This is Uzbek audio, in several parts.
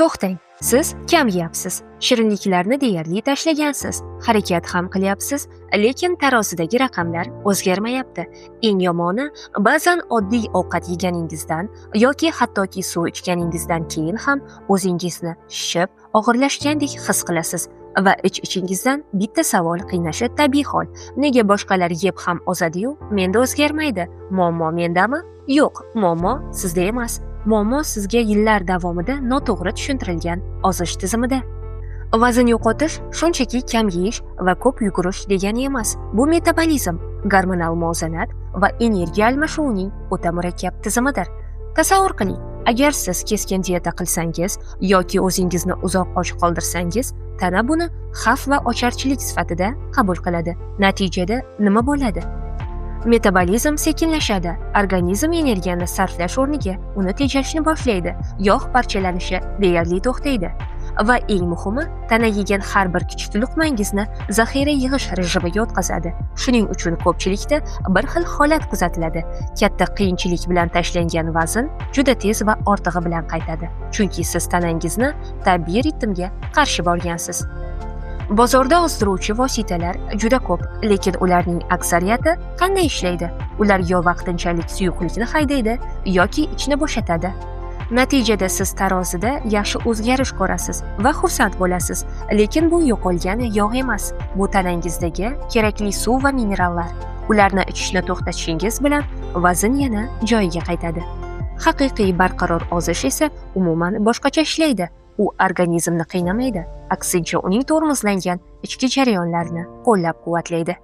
To'xtang, siz kam yeyapsiz, shirinliklarni deyarli tashlagansiz, harakat ham qilyapsiz, lekin tarozidagi raqamlar o'zgarmayapti. Eng yomoni, ba'zan oddiy ovqat yeganingizdan yoki hattoki suv ichganingizdan keyin ham o'zingizni shishib, og'irlashgandek his qilasiz va ich-ichingizdan bitta savol qiynashi tabiiy hol. Nega boshqalar yeb ham ozadi-yu, menda o'zgarmaydi? Muammo mendami? Yo'q, muammo sizda emas. Muammo sizga yillar davomida noto'g'ri tushuntirilgan ozish tizimida. Vazn yo'qotish shunchaki kam yeyish va ko'p yugurish degani emas. Bu metabolizm, gormonal muvozanat va energiya almashuvining o'ta murakkab tizimidir. Tasavvur qiling, agar siz keskin dieta qilsangiz yoki o'zingizni uzoq och qoldirsangiz, tana buni xavf va ocharchilik sifatida qabul qiladi. Natijada nima bo'ladi? Metabolizm sekinlashadi, organizm energiyani sarflash o'rniga uni tejashni boshlaydi, yog' parchalanishi deyarli to'xtaydi. Va eng muhimi, tana yegan har bir kichik luqmangizni zaxira yig'ish rejimiga o'tkazadi. Shuning uchun ko'pchilikda bir xil holat kuzatiladi. Katta qiyinchilik bilan tashlangan vazn juda tez va ortig'i bilan qaytadi. Chunki siz tanangizni tabiiy ritmga qarshi borgansiz. Bozorda ozdiruvchi vositalar juda ko'p, lekin ularning aksariyati qanday ishlaydi? Ular yo vaqtinchalik suyuqlikni haydaydi yoki ichni bo'shatadi. Natijada siz tarozida yaxshi o'zgarish ko'rasiz va xursand bo'lasiz, lekin bu yo'qolgan yog' emas. Bu tanangizdagi kerakli suv va minerallar. Ularni ichishni to'xtatishingiz bilan vazn yana joyiga qaytadi. Haqiqiy barqaror ozish esa umuman boshqacha ishlaydi. U organizmni qiynamaydi, aksincha uning tormozlangan ichki jarayonlarini qo'llab-quvvatlaydi.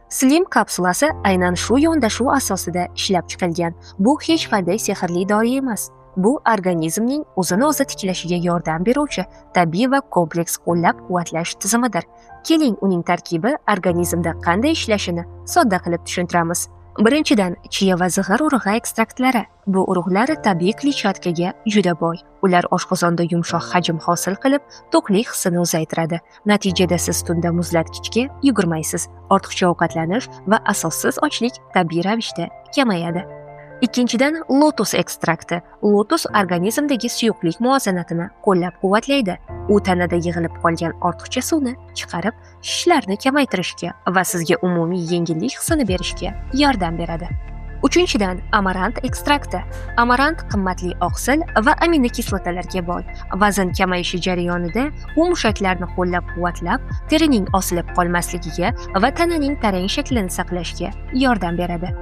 Slim kapsulasi aynan shu yondashuv asosida ishlab chiqilgan. Bu hech qanday sehrli dori emas. Bu organizmning o'zini o'zi tiklashiga yordam beruvchi tabiiy va kompleks qo'llab-quvvatlash tizimidir. Keling, uning tarkibi organizmda qanday ishlashini sodda qilib tushuntiramiz. Birinchidan, chiya va zig'ir urug'i ekstraktlari. Bu urug'lar tabiiy kletchatkaga juda boy. Ular oshqozonda yumshoq hajm hosil qilib, to'qlik hissini uzaytiradi. Natijada siz tunda muzlatgichga yugurmaysiz. Ortiqcha ovqatlanish va asossiz ochlik tabiiy ravishda kamayadi. Ikkinchidan, lotus ekstrakti. Lotus organizmdagi suyuqlik muvozanatini qo'llab-quvvatlaydi. U tanada yig'ilib qolgan ortiqcha suvni chiqarib, shishlarni kamaytirishga va sizga umumiy yengillik hissini berishga yordam beradi. Uchinchidan, amarant ekstrakti. Amarant qimmatli oqsil va aminokislotalarga boy. Vazn kamayishi jarayonida u mushaklarni qo'llab-quvvatlab, terining osilib qolmasligiga va tananing tarang shaklini saqlashga yordam beradi.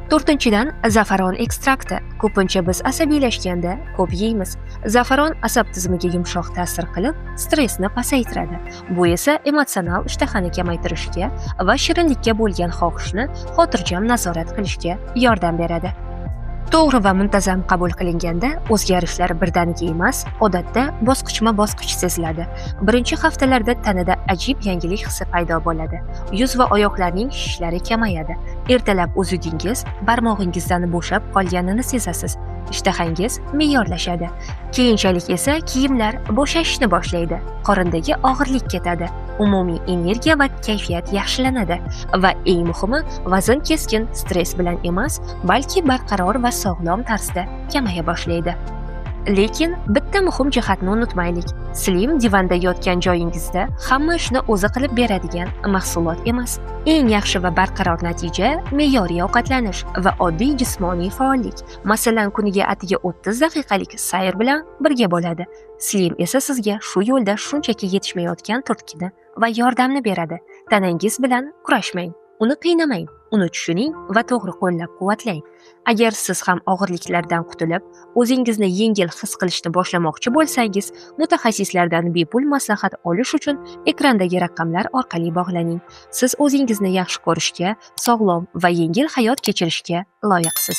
To'rtinchidan, zafaron ekstrakti. Ko'pincha biz asabiylashganda ko'p yeymiz. Zafaron asab tizimiga yumshoq ta'sir qilib, stressni pasaytiradi. Bu esa emotsional ishtahani kamaytirishga va shirinlikka bo'lgan xohishni xotirjam nazorat qilishga yordam beradi. To'g'ri va muntazam qabul qilinganda o'zgarishlar birdaniga emas, odatda bosqichma-bosqich seziladi. Birinchi haftalarda tanada ajib yangilik hissi paydo bo'ladi. Yuz va oyoqlarning shishlari kamayadi. Ertalab uzugingiz barmog'ingizdan bo'shab qolganini sezasiz. Ishtahangiz me'yorlashadi. Keyinchalik esa kiyimlar bo'shashishni boshlaydi. Qorindagi og'irlik ketadi. Umumiy energiya va kayfiyat yaxshilanadi va eng muhimi, vazn keskin stress bilan emas, balki barqaror va sog'lom tarzda kamaya boshlaydi. Lekin bitta muhim jihatni unutmaylik. Slim divanda yotgan joyingizda hamma ishni o'zi qilib beradigan mahsulot emas. Eng yaxshi va barqaror natija me'yoriy ovqatlanish va oddiy jismoniy faollik. Masalan, kuniga atigi 30 daqiqalik sayr bilan birga bo'ladi. Slim esa sizga shu yo'lda shunchaki yetishmayotgan turtkini va yordamni beradi. Tanangiz bilan kurashmang, uni qiynamang, uni tushuning va to'g'ri qo'llab-quvvatlang. Agar siz ham og'irliklardan qutulib, o'zingizni yengil his qilishni boshlamoqchi bo'lsangiz, mutaxassislardan bepul maslahat olish uchun ekrandagi raqamlar orqali bog'laning. Siz o'zingizni yaxshi ko'rishga, sog'lom va yengil hayot kechirishga loyiqsiz.